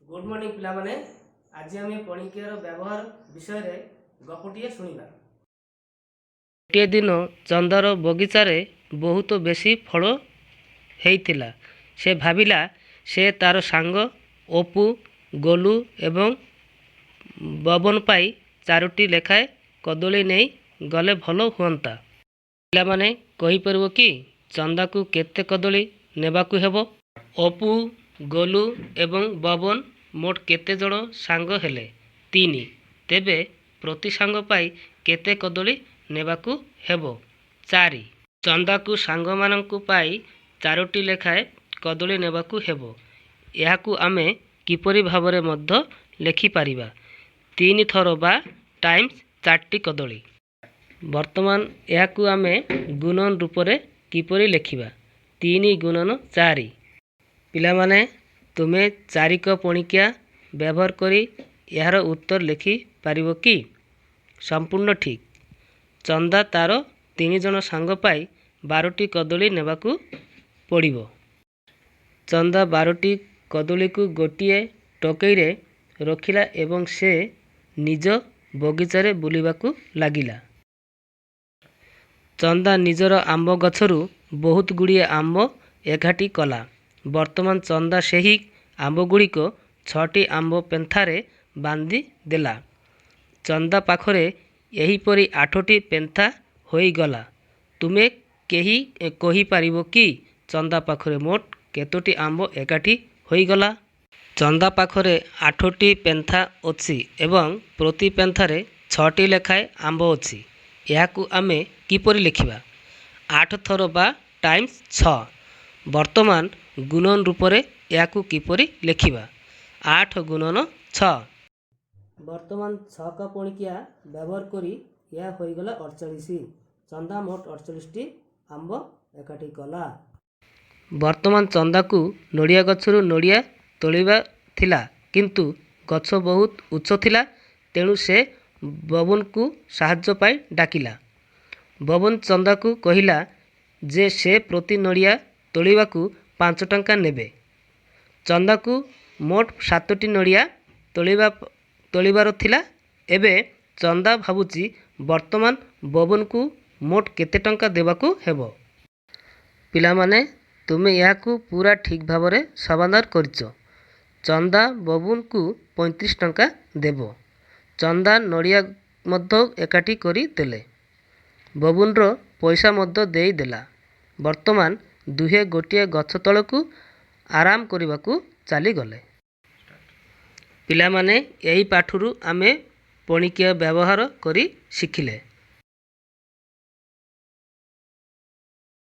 Good morning ପିଲାମାନେ। ଆଜି ଆମେ ପଣିକିଆର ବ୍ୟବହାର ବିଷୟରେ ଗପଟିଏ ଶୁଣିବା। ଗୋଟିଏ ଦିନ ଚନ୍ଦାର ବଗିଚାରେ ବହୁତ ବେଶୀ ଫଳ ହେଇଥିଲା। ସେ ଭାବିଲା, ସେ ତାର ସାଙ୍ଗ ଅପୁ, ଗୋଲୁ ଏବଂ ବବନ ପାଇଁ ଚାରୋଟି ଲେଖାଏଁ କଦଳୀ ନେଇ ଗଲେ ଭଲ ହୁଅନ୍ତା। ପିଲାମାନେ, କହିପାରିବ କି ଚନ୍ଦାକୁ କେତେ କଦଳୀ ନେବାକୁ ହେବ? ଅପୁ, ଗୋଲୁ ଏବଂ ବବନ ମୋଟ କେତେ ଜଣ ସାଙ୍ଗ ହେଲେ? ତିନି। ତେବେ ପ୍ରତି ସାଙ୍ଗ ପାଇଁ କେତେ କଦଳୀ ନେବାକୁ ହେବ? ଚାରି। ଚନ୍ଦାକୁ ସାଙ୍ଗମାନଙ୍କ ପାଇଁ ଚାରୋଟି ଲେଖାଏଁ କଦଳୀ ନେବାକୁ ହେବ। ଏହାକୁ ଆମେ କିପରି ଭାବରେ ମଧ୍ୟ ଲେଖିପାରିବା? ତିନି ଥର ବା ଟାଇମ୍ସ ଚାରିଟି କଦଳୀ। ବର୍ତ୍ତମାନ ଏହାକୁ ଆମେ ଗୁଣନ ରୂପରେ କିପରି ଲେଖିବା? ତିନି ଗୁଣନ ଚାରି। ପିଲାମାନେ, ତୁମେ ଚାରିକ ପଣିକିଆ ବ୍ୟବହାର କରି ଏହାର ଉତ୍ତର ଲେଖିପାରିବ କି? ସମ୍ପୂର୍ଣ୍ଣ ଠିକ୍। ଚନ୍ଦା ତାର ତିନି ଜଣ ସାଙ୍ଗ ପାଇଁ 12ଟି କଦଳୀ ନେବାକୁ ପଡ଼ିବ। ଚନ୍ଦା 12ଟି କଦଳୀକୁ ଗୋଟିଏ ଟୋକେଇରେ ରଖିଲା ଏବଂ ସେ ନିଜ ବଗିଚାରେ ବୁଲିବାକୁ ଲାଗିଲା। ଚନ୍ଦା ନିଜର ଆମ୍ବ ଗଛରୁ ବହୁତ ଗୁଡ଼ିଏ ଆମ୍ବ ଏକାଠି କଲା। ବର୍ତ୍ତମାନ ଚନ୍ଦା ସେହି ଆମ୍ବଗୁଡ଼ିକ ଛଅଟି ଆମ୍ବ ପେନ୍ଥାରେ ବାନ୍ଧି ଦେଲା। ଚନ୍ଦା ପାଖରେ ଏହିପରି ଆଠଟି ପେନ୍ଥା ହୋଇଗଲା। ତୁମେ କେହି କହିପାରିବ କି ଚନ୍ଦା ପାଖରେ ମୋଟ କେତୋଟି ଆମ୍ବ ଏକାଠି ହୋଇଗଲା? ଚନ୍ଦା ପାଖରେ ଆଠଟି ପେନ୍ଥା ଅଛି ଏବଂ ପ୍ରତି ପେନ୍ଥାରେ ଛଅଟି ଲେଖାଏଁ ଆମ୍ବ ଅଛି। ଏହାକୁ ଆମେ କିପରି ଲେଖିବା? ଆଠ ଥର ବା ଟାଇମ୍ସ ଛଅ। ବର୍ତ୍ତମାନ ଗୁଣନ ରୂପରେ ଏହାକୁ କିପରି ଲେଖିବା? ଆଠ ଗୁଣନ ଛଅ। ବର୍ତ୍ତମାନ ଛକ ପଣିକିଆ ବ୍ୟବହାର କରି ଏହା ହୋଇଗଲା 48। ଚନ୍ଦା ମୋଟ 48ଟି ଆମ୍ବ ଏକାଠି କଲା। ବର୍ତ୍ତମାନ ଚନ୍ଦାକୁ ନଡ଼ିଆ ଗଛରୁ ନଡ଼ିଆ ତୋଳିବା ଥିଲା, କିନ୍ତୁ ଗଛ ବହୁତ ଉଚ୍ଚ ଥିଲା। ତେଣୁ ସେ ବବନକୁ ସାହାଯ୍ୟ ପାଇଁ ଡାକିଲା। ବବନ ଚନ୍ଦାକୁ କହିଲା ଯେ ସେ ପ୍ରତି ନଡ଼ିଆ ତୋଳିବାକୁ 5 ଟଙ୍କା ନେବେ। ଚନ୍ଦାକୁ ମୋଟ ସାତଟି ନଡ଼ିଆ ତୋଳିବାର ଥିଲା। ଏବେ ଚନ୍ଦା ଭାବୁଛି, ବର୍ତ୍ତମାନ ବବନକୁ ମୋଟ କେତେ ଟଙ୍କା ଦେବାକୁ ହେବ? ପିଲାମାନେ, ତୁମେ ଏହାକୁ ପୂରା ଠିକ୍ ଭାବରେ ସମାଧାନ କରିଛ। ଚନ୍ଦା ବବୁନକୁ 35 ଟଙ୍କା ଦେବ। ଚନ୍ଦା ନଡ଼ିଆ ମଧ୍ୟ ଏକାଠି କରି ଦେଲେ। ବବୁନର ପଇସା ମଧ୍ୟ ଦେଇଦେଲା। ବର୍ତ୍ତମାନ ଦୁହେଁ ଗୋଟିଏ ଗଛ ତଳକୁ ଆରାମ କରିବାକୁ ଚାଲିଗଲେ। ପିଲାମାନେ, ଏହି ପାଠରୁ ଆମେ ପଣିକିଆ ବ୍ୟବହାର କରି ଶିଖିଲେ।